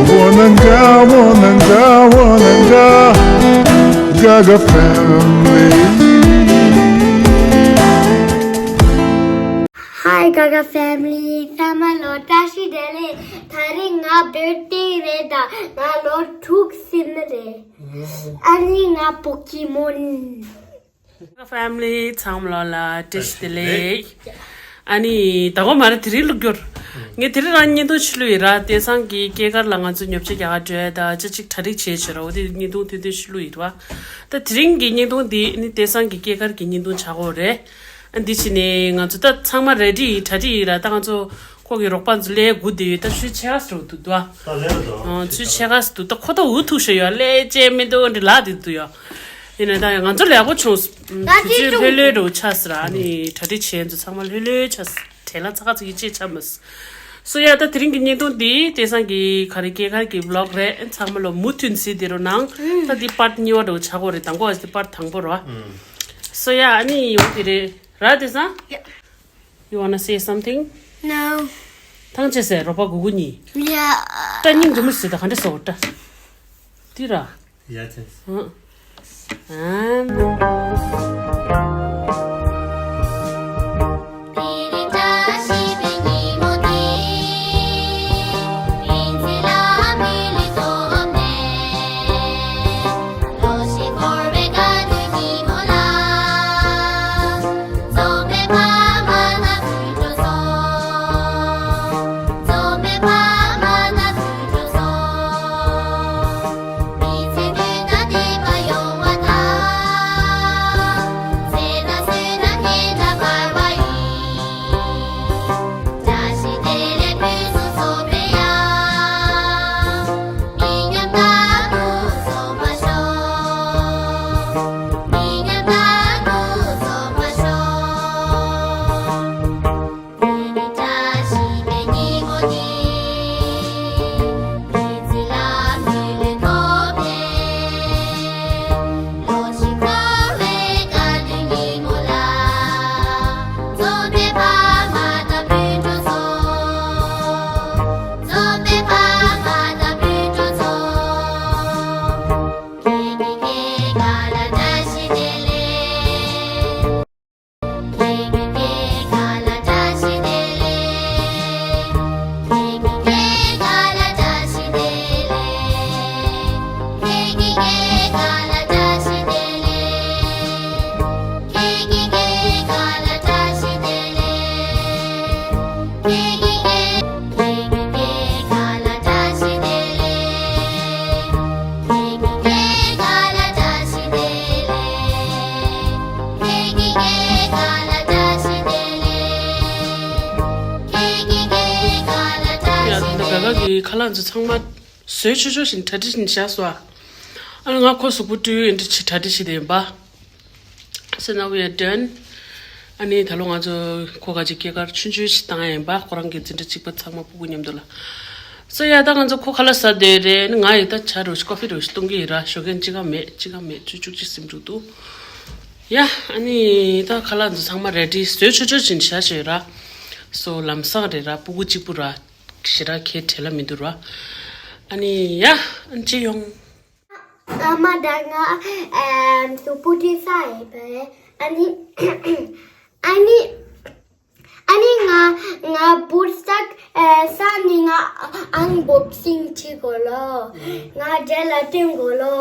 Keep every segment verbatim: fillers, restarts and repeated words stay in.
Wananga, wananga, wananga, Gaga family. Hi Gaga family. ཚང་མ་ལ་བཀྲ་ཤིས་བདེ་ལེགས། ད་རིང་ང་བར་ཐི་ཌེ་རེད། ད་ང་ལོ་དྲུག་ཟིན་རེད། ཨ་ནི་ང་པོ་ཀི་མོན། ཕེ་མི་ལི་ཚང་མ་ལོ་ལ་བཀྲ་ཤིས་བདེ་ལེགས། ཨ་ནི་ད་གོ་མ་རེད། དེ་རིང་བླུག་རྒྱུར། ངས་དེ་རིང་རང་བརྙན་ཐུང་ཕྱི་ལོ་ཡིན་ར། དེང་སང་གི་སྐྱེས་སྐར་ལ་ང་ཚོ་ཉོ་ཆ་རྒྱག་ག་འགྲོ་ཡ། ད་ཅི་ཅིག་གྲ་སྒྲིག་བྱས་བྱས་ར། འོ་དེ་བརྙན་ཐུང་ཐུང་ཐུང་ཕྱི་ལོ་ཡིན་ར། ད་དེ་རིང་གི་བརྙན་ཐུང་འདི་ནི་དེང་སང་གི་སྐྱེས་སྐར་གྱི་བརྙན་ཐུང་ཆགས་ཀྱི་ཡོད་རེད། ཨ་འདི་ཕྱི་ནས་ང་ཚོ་ད་ཚང་མ་རེ་ཌི་ཡིན། གྲ་སྒྲིག་ཡིན་ར། ད་ང་ཚོ་ཁོ་གི་རོགས་པ་ཚོ་ལས་སྒུག་བསྡད་ཡོད། ད་ཆུ་ཕྱེད་ཀ་ཙམ་འདུག་ད། ད་ལས་ར་ད། ཨ་ཆུ་ཕྱེད་ཀ་ཙམ་འདུག་ད་ཁོ་ད་འུ་ཐུག་ཤོར་ཡོད། ལས་བྱས་མི་འདུག་འདི་ལ་འདི་འདུག་ཡོད། ཡིན་ན་ད་ང་ཚོ་ལས་ཀ་བྱུང་། ང་དུས་ཚོད་ལྷོད་ལྷོད་འགྲོ་ཆགས་སི་ར། ཨ་ནི་གྲ་སྒྲིག་བྱས་ཚོ་ཚང་མ་ལྷོད་ལྷོད་ཆགས་སི། བྲེལ་ལ་ཚ་ཁ་ཚ་ཡིད་ཆེས་ཆགས་མ་སི། སོ་ཡ། ད་དེ་རིང་གི་བརྙན་ཐུང་འདི་དེང་སང་གི་ག་རེ་སྐྱེས་སྐར་གྱི་བི་ལོག་རེད། ཚང་མ་ལོ་མུ་མཐུད་ནས་གཟིགས་བསྡད་རོགས་གནང་། ད་འདི་པར་ཊི་གཉིས་པ་འདྲ་བོ་ཆགས་ཀྱི་ཡོད་རེད། དང་པོ་བ་འདི་པར་ཊི་དང་པོ་རེད་བ། སོ་ཡ། ཨ་ནི་ཡོང་དེ་རེད་ར་དེང་སང་། You wanna say something? No. ཐང་ཆད་ཟེར་རོགས་པ་གུ་གུ་གཉིས། Yeah. སྐྲ་སྙིང་རྗེ་མོ་ཟེར། ད་ག་འདྲ་བཟོ་སྐྲ། དེ་ར། ཡ་ཆེ། ཧང་། ཨམ། ཡ་ད་ག་ག་གི་ཁ་ལག་ཚོ་ཚང་མ་བཟོས་ཆོག་ཆོག་བཞིན་གྲ་སྒྲིག་བཞིན་བཞག་སོང་ཨ། ཨ་ནི་ང་ཁོ་གཟུགས་པོ་བཀྲུས་ཨེ་འདྲ་ཅིག་གྲ་སྒྲིག་བྱེད་དེ་ཡིན་པ། So now we are done. ཨ་ནི་ད་ལོ་ང་ཚོ་ཁོ་ག་ཅིག་སྐྱེས་སྐར་ཆུང་ཆུང་ཞིག་བཏང་ཡ་ཡིན་པ། ཁོ་རང་གི་འཛིན་གྲྭ་གཅིག་པ་ཚང་མ་སྤུ་གུ་མཉམ་དུ་ལ། སོ་ཡ། ད་ང་ཚོ་ཁོ་ཁ་ལག་ཟ་སྡོད་རེད། ང་ཡི་ད་ཇ་རུ་ཀོ་ཕི་རུ་བཏུང་གི་ཡིན་ར། ཞོགས་ཀས་ཅི་ག་མེད་ཅི་ག་མེད་ཆུ་བཅུ་གཅིག་ཟིན་འགྲོ་འདུག་ཡ། ཨ་ནི་ད་ཁ་ལག་ཚོ་ཚང་མ་རེ་ཌི་བཟོས་ཆོག་ཆོག་བྱིན་བཞག་བྱས་ར། སོ་ལམ་སང་རེད་ར། སྤུ་གུ་གཅིག་པུ་ར། ཞེ་དྲག་ཁའི་བྲེལ་ལ་མི་འདུག་ར། ཨ་ནི་ཡ། ཨ་ནི་ཅི་ཡོང་། ཨ་མ་དང་ང་ཨམ་སུ་པུ་ཏི་ས་ཡིན་པས། ཨ་ནི་ཨ་ནི་ཨ་ནི་ང་ང་བུར་སག་ས་ནི་ང་ཨན་བོག་སིང་བྱེད་དགོས་ལོ། ང་རྗེས་ལ་སྟོན་དགོས་ལོ།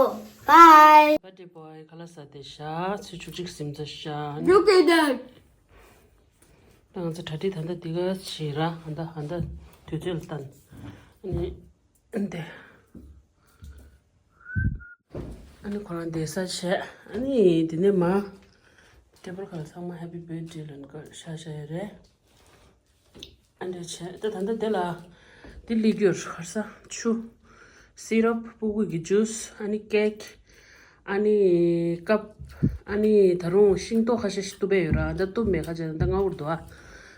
Bye. Birthday boy ཁ་ལག་ཟ་དེ་བཞག་ཆུ་བཅུ་གཅིག་ཟིན་ཚར་བཞག Look at that. ད་ང་ཚོ་གྲ་སྒྲིག་ད་ལྟ་འདི་ག་བྱེད་ར། ཨ་ད་ཨ་ད་དུས་ཚོད་ལ་བལྟས། ཨ་ནི་འདི། ཨ་ནི་ཁོ་རང་བསྡད་ས་བྱས། ཨ་ནི་འདི་ནས་མ། ཊེ་བལ་ཁ་ལ་ཚང་མ་Happy Birthday ལབ་ནས་ཤ་ཤ་ཡོད་རེད། ཨ་འདྲ་བྱས་ད་ད་ལྟ་འདི་ལ་འདི་སླེབས་རྒྱུར་གར་ས་ཆུ། སི་རབ། སྤུ་གུ་གི་ཇུས། ཨ་ནི་ཀེག་ཨ་ནི་ཀབ། ཨ་ནི་ད་རུང་ཤིང་ཏོག་ཁ་ཤས་ཤིག་གཏུབ་པ་ཡོད་ར། ད་གཏུབ་མེད་ཁ་ཅིག་ད་ང་འུར་འདུག་ཨ།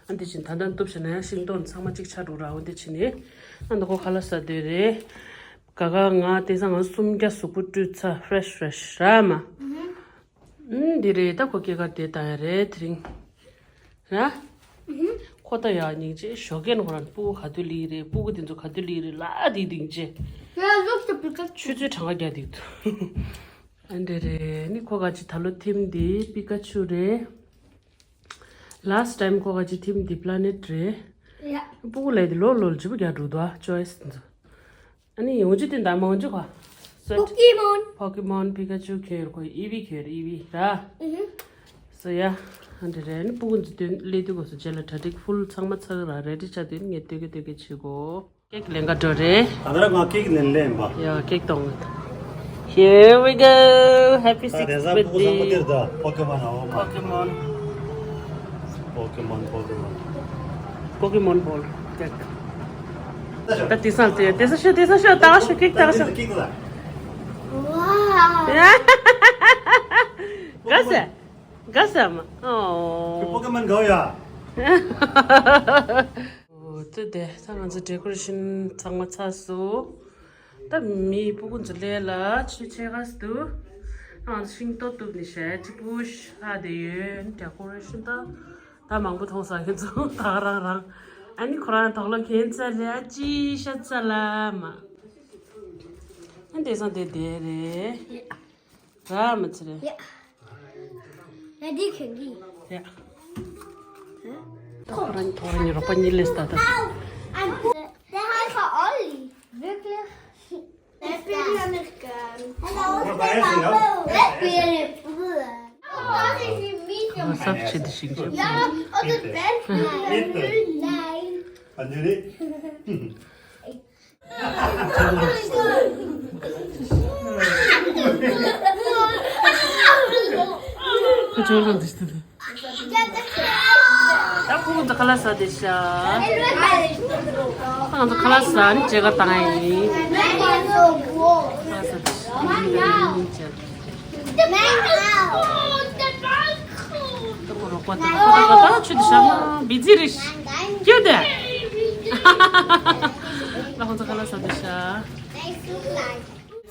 ཨ་འདི་བྱས་ད་ལྟ་གཏུབ་བྱས་ན་ཡང་ཤིང་ཏོག་ཚང་མ་གཅིག་ཆགས་འགྲོ་ར། འོ་འདི་བྱས་ནས་ཨ་འདི་ཁོ་ཁ་ལག་ཟ་སྡོད་རེད། ག་ག་ང་དེང་སང་ང་སུམ་བརྒྱ་གཟུགས་པོ་བཀྲུས་ཚར། ཕེ་རེ་ཤི་ཕེ་རེ་ཤི་ར་མ། ཨུམ། འདི་རེད། ད་ཁོ་སྐྱེས་སྐར་དེ་བཏང་ཡ་རེད་དེ་རིང་། ར། ཨུམ། ཁོ་ ཁོ་ད་ཡ་སྙིང་རྗེ། ཞོགས་ཀས་ཁོ་རང་སྤུ་གུ་ག་དུས་སླེབས་རེད། སྤུ་གུ་དེ་ཚོ་ག་དུས་སླེབས་རེད་ལ་དེ་དེང་ཆེ། Yeah, look, the Pikachu. ཆུ་ཚོད་གྲངས་ཀ་རྒྱག་དེ་འདུག་ཨ་འདྲ་རེད། ནི་ཁོ་ག་ཅི་ད་ལོ་ཐིམ་དེ་པི་ཀ་ཆུ་རེད། Last time ཁོ་ག་ཅི་ཐིམ་དེ་པི་ལ་ནེཊ་རེད། Yeah. སྤུ་གུ་ལས་དེ་ལོ་ལོ་ལ་ཇི་པོ་རྒྱག་འགྲོ་འདུག་ཨ་ཅོ་ཡེ་སི་དེ་ཚོ། ཨ་ནི་ཡོང་རྒྱུ་དེ་འདྲ་མང་རྒྱུ་ག་སོ། Pokemon. Pokemon, Pikachu ཁྱོད་ཁོ་ཨི་བི་ཁྱོད་ཨི་བི་ར། ཨུ་ཧུ། སོ་ཡ། ཨ་འདྲ་རེད། ཨ་ནི་སྤུ་གུ་ཚོ་དོན་སླེབས་དུས་གོ་སོ་རྗེས་ལ་གྲ་སྒྲིག་ཕུལ་ཚང་མ་ཚར་ར་རེ་ཌི་ཆགས་དུས་ངས་སྟོད་གེ་སྟོད་གེ་བྱེད་གོ། ཀེག་ལེན་ག་འགྲོ་རེད། ད་ལྟ་ང་ཀེག་ལེན་ལེན་པ། ཡ་ཀེག་གཏོང་གི། Here we go. Happy ད་རེས་sixth གཟའ་སྤུ་གུ་ཚང་མ་birthday. སྟེར་ད་Pokemon ཨོ་མ། Pokemon. Pokemon Pokemon. Pokemon ball. ཀེག་ད་དེང་སང་དེ་དེང་སང་ཤོད་དེང་སང་ཤོད་ད་ཤོད་ཀེག་ད་ཤོད། ཀེག་ལ། Wow. ག་ཟེ། ག་ཟེ་མ། ཨོ། Pokemon go ཡ། ཨོ་ཙི་དེ་ད་ང་ཚོ་ཌེ་ཀོ་རེ་ཤན་ཚང་མ་ཚར་སོང་། ད་མི་སྤུ་གུ་ཚོ་སླེབས་ལ་ཆུ་ཆེ་ག་སི་འདུག་ང་ཚོ་ཤིང་ཏོག་གཏུབ་ནས་ཞལ་གཅིག་པུ་ཤ་དེ་ཡོད། ཌེ་ཀོ་རེ་ཤན་ད་ད་མང་པོ་མཐོང་ས་ཁྱེད་ཚོ་ད་རང་རང་། ཨ་ནི་ཁོ་རང་དོག་ལོ་ཁྱེད་ཚ་ལེ་ཨ་ཅི་ཤ་ཚ་ལ་མ། ཨ་དེང་སང་དེ་དེ་རེད། ར་མི་ཚེ་རེད། ཡ། ཡ་འདི་ཁྱོད་འདི། ཡ། ཐོག་རང་ཐོག་རང་གི་རོགས་པ་གཉིས་སླེབས་ད་ད། Der heißt Olli. Wirklich? Ich bin ja nicht gern. Hallo, ich bin Pablo. Ich bin Bruder. Oh, das ist ein Medium. Was sagst du, die Schinken? Ja, und das Bett. Nein. Nein. ཁོ་ཚོ་རང་འདི་ལྟ་དུས། ད་ཁོ་ཚོ་ཁ་ལག་ཟ་དེ་ཤ། ཁོ་ཚོ་ཁ་ལག་ཟ་ནི་བྱེད་ག་བཏང་ཡིན། ཁ་ལག་ཟ་དེ་ཤ། ད་ཁོ་རོགས་པ་དེ་ཁོ་ད་ག་ད་ཆུ་དེ་ཤ་མ་བི་ཛི་རེད། ཀྱེ་དེ། ད་ཁོ་ཚོ་ཁ་ལག་ཟ་དེ་ཤ།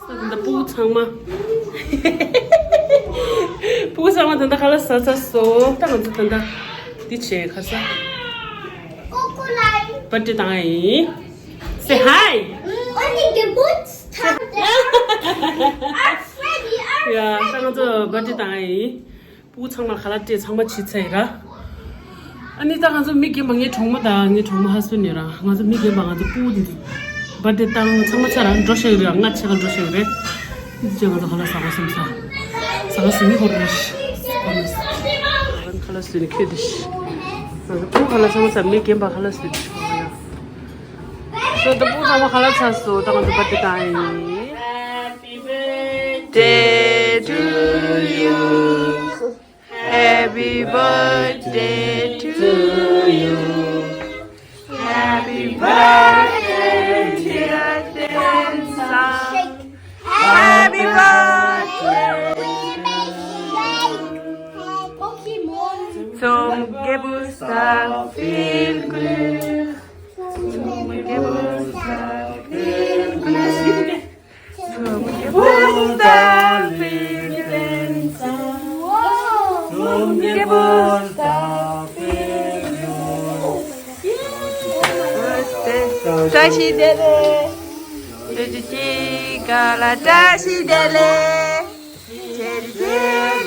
ད་ལྟ་སྤུ་གུ་ཚང་མ། སྤུ་གུ་ཚང་མ་ད་ལྟ་ཁ་ལག་ཟ་ཚར་སོང་། ད་ང་ཚོ་ད་ལྟ་འདི་བྱས་ཁ་ཟ། Kuckuck. བར་ཐི་ཌེ་བཏང་ཡིན། Say hi. Only Geburtstag. ཡ་ད་ང་ཚོ་བར་ཐི་ཌེ་བཏང་ཡིན། སྤུ་གུ་ཚང་མ་ཁ་ལག་སྤྲད་ཚང་མ་བྱས་ཚར་ཡིན་ར། ཨ་ནི་ད་ང་ཚོ་མི་རྒན་པ་ངའི་གྲོགས་མོ་དང་ངའི་གྲོགས་མོ་ཧ་སི་བེན་ཌི་ཡོད་ར། ང་ཚོ་མི་རྒན་པ་ང་ཚོ་སྤུ་གུ་དེ་ཚོ་བར་ཐི་ཌེ་བཏང་ཚང་མ་ཚར་ར་འགྲོ་ཤེས་ཀྱི་རེད། ང་ཕྱེད་ཀ་འགྲོ་ཤེས་ཀྱི་རེད། འདི་ཚོས་ང་ཚོ་ཁ་ལག་ཟ་དགོས་བསམ་ས། ཟ་ག་ཟིན་ནི་ཧོ་རེ་ཤི། ཁ་ལག་ཟིན་ནི་ཁྱོད་དེ་ཤི། ང་ཚོ་སྤུ་གུ་ཁ་ལག་ཟ་མ་ཟ་མི་རྒན་པ་ཁ་ལག་ཟིན་ནི་ཤི། སོ་ད་སྤུ་གུ་ཚང་མ་ཁ་ལག་ཚར་སོང་། ད་ང་ཚོ་བར་ཐི་ཌེ་བཏང་ཡིན། Happy birthday to you. Happy birthday to you. Happy birthday, dear Tensa. Happy birthday. Zum Geburtstag viel Glück. Zum Geburtstag viel Glück. Zum Geburtstag viel Glück. Zum Geburtstag viel Glück. བཀྲ་ཤིས་བདེ་ལེགས། བཀྲ་ཤིས་བདེ་ལེགས།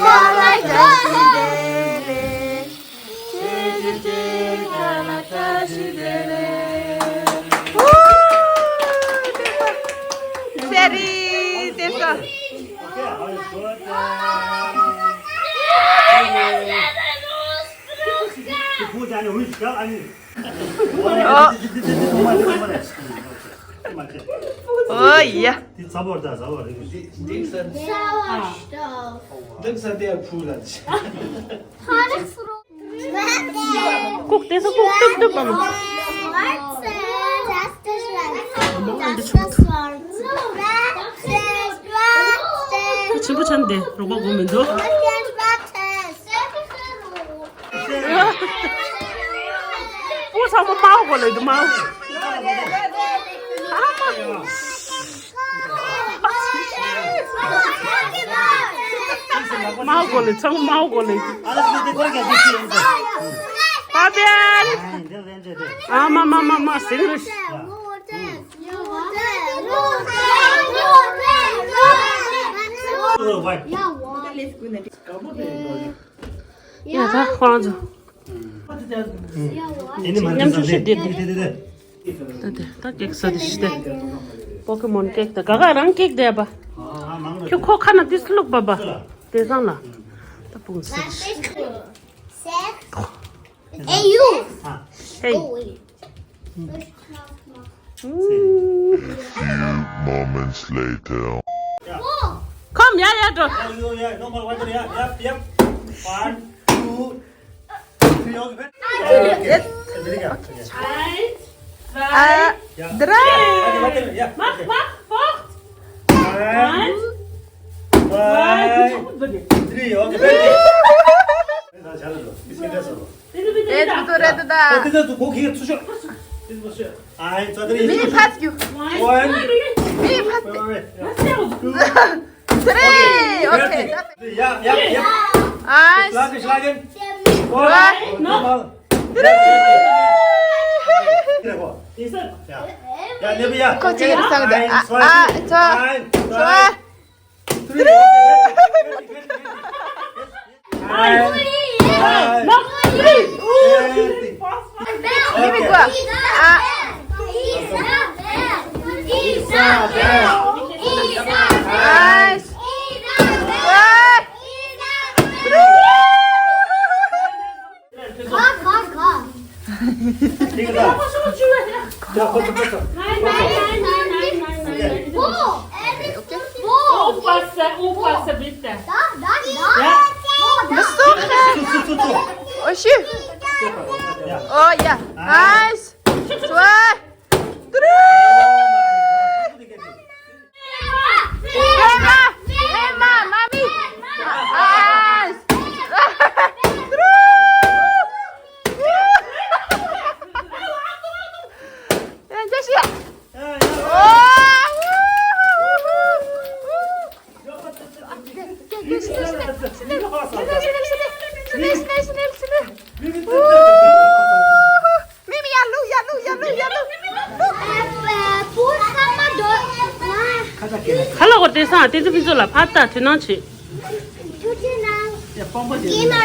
བཀྲ་ཤིས་བདེ་ལེགས། བཀྲ་ཤིས་བདེ་ལེགས། ཤེ་རི་དེ་ཚོ། ཨོ་ཡ། ལྐུགས་དེ་ཚོ་ལྐུགས་ལྐུགས་ལྐུགས་པ་མ། ཆེན་པོ་ཆེན་དེ་རོགས་པ་གོ་མི་འདུག་སྤུ་གུ་ཚང་མ་དམར་པོ་ལས་འདུག་དམར་པོ། དམར་པོ་ལས་ཚང་མ་དམར་པོ་ལས་འདུག Happy birthday. ཨ་མ་མ་མ་མ་ཟིང་རེ། ཡ་ད་ཁོང་ཚོ། མཉམ་ཞུགས་ཞུ་བདེ་བདེ། ད་དེ་ད་ཀེག་ཟ་དེ་ཞི་བདེ། པོ་ཀེ་མོན་ཀེག་ད་ག་ག་རང་ཀེག་དེ་བ། ཁྱོད་ཁོ་ཁ་ན་ཏིས་ལུག་པ་བ། དེ་སང་ལ། ད་པུང་ཟ་དེ་ཞི། Hey, you. Hey. Go away. Moments later. Come, yeah, yeah, go. Oh, yeah, yeah, no more water, yeah, yep, yep. One, two, three, okay. Yes. Very good. Eins, zwei, drei. Water, water, yeah. Mach, mach, fort. Eins, zwei, three, okay, very good. ད་ཆ་ལ་འགྲོ། ཨེ་ཏུ་ཏུ་རེད་ད། ཨེ་ཏུ་ཏུ་ཏུ་གོ་ཁྱེར་ཚུར་ཤོག་ཨ་ཡིན་ཙོ་དེ་རེད། མི་ཕ་སྐྱུ། མི་ཕ་སྐྱུ། ཐེ་རེ། ཨོ་ཁེ། ཡ་ཡ་ཡ། ཨ། ཤ་ལག་ཤ་ལག་ཨོ། ནོ། ཐེ་རེ། ཡ་ཡ་ཡ། ཁོ་ཅིག་རེད་བསམ་གི་འདུག་ཨ་ཨ་ཙོ། ཙོ། Aufpassen, aufpassen, bitte. Da, da, da. Ja. Bist du? Oh, shit. Oh, ja. Eins, zwei, drei. Emma, Emma, Mami. Eins. Ja, ja, ja. ཁ་ལག་གོ་དེ་སང་དེ་ཚོ་ཕི་ཚོ་ལ་ཕར་ལྟ་དུས་སྣང་བྱེད།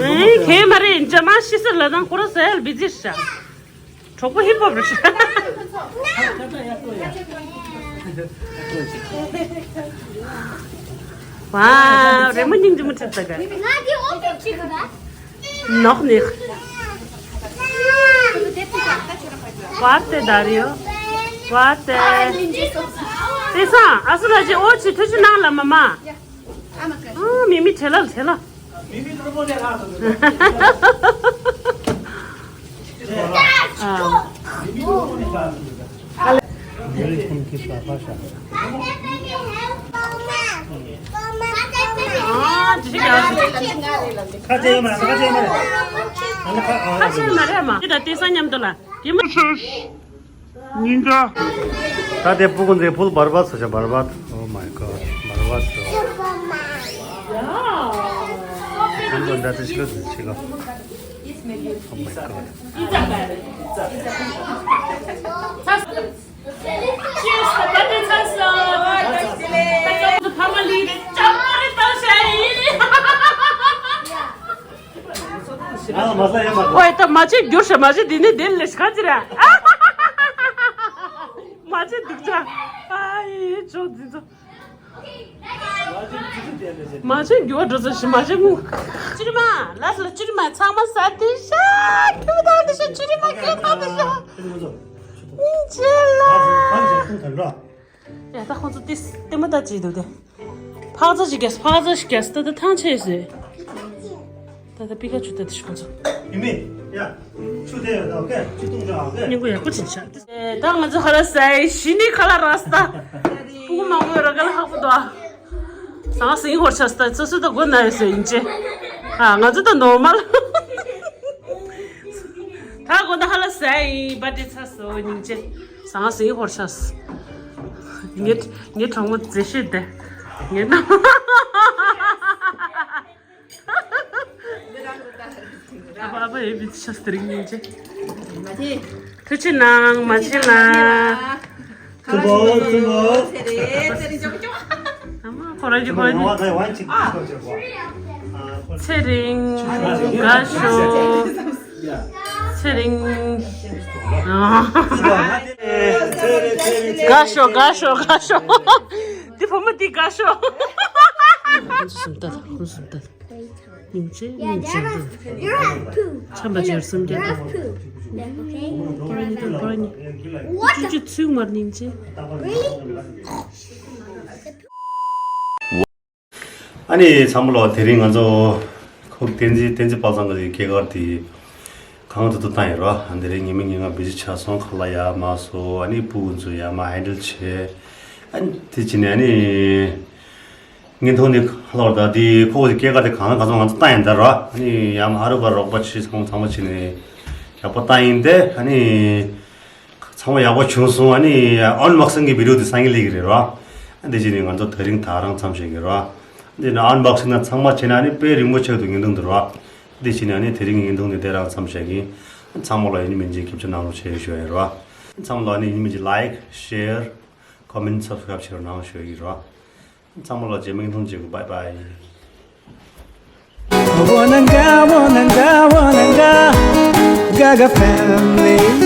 ཨེ་གན་མ་རེད། འཇམ་མ་ཤི་སེར་ལ་དང་ཁོ་ར་ཟེར་བི་ཛི་ཤ། གྲོགས་པོ་ཧིབ་ཧོབ་རེད། ཝའོ། རེད་མོ་སྙིང་རྗེ་མོ་ཁྲིད་ད་ག་ནོག་ནིག་ཝ་ཏེ་ད་རིའོ། ཝ་ཏེ། དེ་སང་ཨ་སུ་ལ་ཅི་ཨོ་ཆི་ཐུ་ཆི་ནང་ལ་མ་མ། ཨ་མི་མི་བྲེལ་ལ་བྲེལ་ལ། ཁ་ཆེ་ཡོད་མ་རེད། ཁ་ཆེ་ཡོད་མ་རེད། ཁ་ཆེ་མ་རེད་མ། དེ་དང་དེ་སང་མཉམ་དུ་ལ། དེ་མ། སྙིང་ག་ད་དེ་སྤུ་གུ་འཛིན་ཕུལ་བར་བར་སོ་ཆ་བར་བར། Oh my god. བར་བར་སོ། ཁོང་ཚོ་འདྲ་ཚེ་ཕྱི་ལོ་ཕྱི་ལོ། Oh my god. Cheers, the birthday toast, love. The family. ཨོ་ཡ། ད་མ་བྱན་འགྱུར་ཤ། མ་བྱན་འདི་ནི་འདི་ལས་ག་ཅི་ར། མ་བྱན་སྡུག་ཅག་ཨ་ཡེ་ཅོ་འཛིན་ཚོ། མ་བྱན་འགྱུར་བ་འགྲོ་ཚོ་ཞི། མ་བྱན་ངུ། ཅི་རི་མ་ལ་ལ་ཅི་རི་མ་ཚང་མ་ཟ་དེ་ཤ། ཁྱོད་ད་དེ་ཤ། ཅི་རི་མ་ཁྱོད་ད་དེ་ཤ། ཅི་ལ། ཡ་ད་ཁོང་ཚོ་ཏིས་ལྟད་མོ་ལྟ་ཅི་འདུག་སྟེ། ཕག་ཚ་ཞིག་རྒྱས། ཕག་ཚ་ཞིག་རྒྱས། ད་ད་ཐང་ཆད་ཟེར། ད་ད་པི་ཀ་ཆུ་ད་ད་ཤི་ཁོང་ཚོ། ཡིན་མིན། ཡ། ཆུ་དེ་ཡོད་ད། ཨོ་ཁེ། ཆུ་བཏུང་བྱ་ཨོ་ཁེ། སྙིང་པོ་ཡག་པོ་ཅིག་བྱ། ད་ང་ཚོ་ཧ་ལ་ཟས་ཤི་ནི་ཁ་ལ་ར་སྟ། ཕུག་མང་པོ་ར་ག་ལ་ཧག་པོ་དོ། ཟང་ཟིང་ཧོར་ཆ་སྟ་ཚོ་སུ་ད་དགོ་ན་ཡོད་ཟེར་ཡིན་ཅེ། ཨ་ང་ཚོ་ད་ནོར་མལ། ད་དགོ་ད་ཧ་ལ་ཟས་ཡིན། བར་ཐི་ཌེ་ཚ་སོ་སྙིང་རྗེ། ཟང་ཟིང་ཧོར་ཤག་ངའི་ངའི་གྲོགས་མོ་མཛེས་ཤོས་དེ། ངའི་ནང་། ཨ་ཕ་ཨ་ཕ་ཡེ་བི་ཤག་སྟེ་རིང་སྙིང་རྗེ། ཐུགས་རྗེ་གནང་། མ་བྱིན་ལ། ཙི་མོ་ཙི་མོ། ཨ་མ་ཁོ་རང་གི་ཁོ་རང་གི་ང་ཚོ་ཝན་ཅིག་ཨ། ཚེ་རིང་དགའ་ཤོག་ཚེ་རིང་། དགའ་ཤོག་དགའ་ཤོག་དགའ་ཤོག་འདི་བུ་མོ་འདི་དགའ་ཤོག་ཁོ་ཚོ་སུམ་རྟགས། ཁོ་ཚོ་སུམ་རྟགས། སྙིང་རྗེ། སྙིང་རྗེ། ཆམ་པ་སྦྱར་སུམ་བརྒྱ་དང་། ཁོ་རང་གཉིས་དང་ཁོ་རང་གཉིས། ཅི་ཅི་ཚུགས་མར་སྙིང་རྗེ། ཨ་ནི་ཚང་མ་ལོ། དེ་རིང་ང་ཚོ་ཁོ་བསྟན་འཛིན་བསྟན་འཛིན་དཔལ་བཟང་གི་སྐྱེས་སྐར་དེ་གང་དུ་དུ་བཏང་ཡོད་ར། ཨ་འདི་རིང་ཉི་མ་ཉིན་གང་བི་ཇི་ཆ་སོང་ཁ་ལ་ཡ་མ་སོ། ཨ་ནི་སྤུ་གུ་ཚོ་ཡ་མ་ཧན་ཌལ་བྱས། ཨ་ནི་དེ་ཕྱིན་ནས་ཨ་ནི། བརྙན་ཐུང་འདི་ལོར་ད་འདི་ཁོ་གི་སྐྱེས་སྐར་དེ་གང་ལ་གང་འཚམ་ང་ཚོ་བཏང་ཡིན་ད་ར། ཨ་ནི་ཡང་ཨ་རུ་བ་རོགས་པ་ཆེ་ཚང་ཚང་མ་ཕྱིན་ནས་ཡག་པོ་བཏང་ཡིན་ཏེ། ཨ་ནི་ཚང་མ་ཡག་པོ་བྱུང་སོང་། ཨ་ནི་ཨན་བྷོག་སིང་གི་བི་ཌི་ཡོ་དེ་སང་ཉིན་སླེབས་ཀྱི་རེད་ར། ཨ་འདི་ཕྱིན་ནས་ང་ཚོ་དེ་རིང་ད་རང་མཚམས་བཞག་གི་ར། འདི་ན་ཨན་བྷོག་སིང་ན་ཚང་མ་བྱས་ན་ཨ་ནི་དཔེ་རིང་པོ་ཆགས་འདུག་བརྙན་ཐུང་འདི་ར། འདི་ཕྱིན་ནས་ཨ་ནི་དེ་རིང་གི་བརྙན་ཐུང་འདི་དེ་རང་མཚམས་བཞག་གི། ཚང་མ་ལ་ཡིན་མིན་གྱི་སྐྱབས་བཅོལ་གནང་རོགས་ཞེས་ཞུ་ཡ་ཡིན་ར། ཚང་མ་ལ་ཨ་ནི་ཡིན་མིན་གྱི་ལའིཀ་ཤེར། ཀོ་མེན་སབ་སི་ཀ་རེབ་བྱེད་རོགས་གནང་ཞུ་ཡི་རོགས། ཚང་མ་ལ་རྗེས་མའི་ཐུང་བྱེད་དགོས། བྷའི་བྷའི། Wananga, wananga, wananga, Gaga family.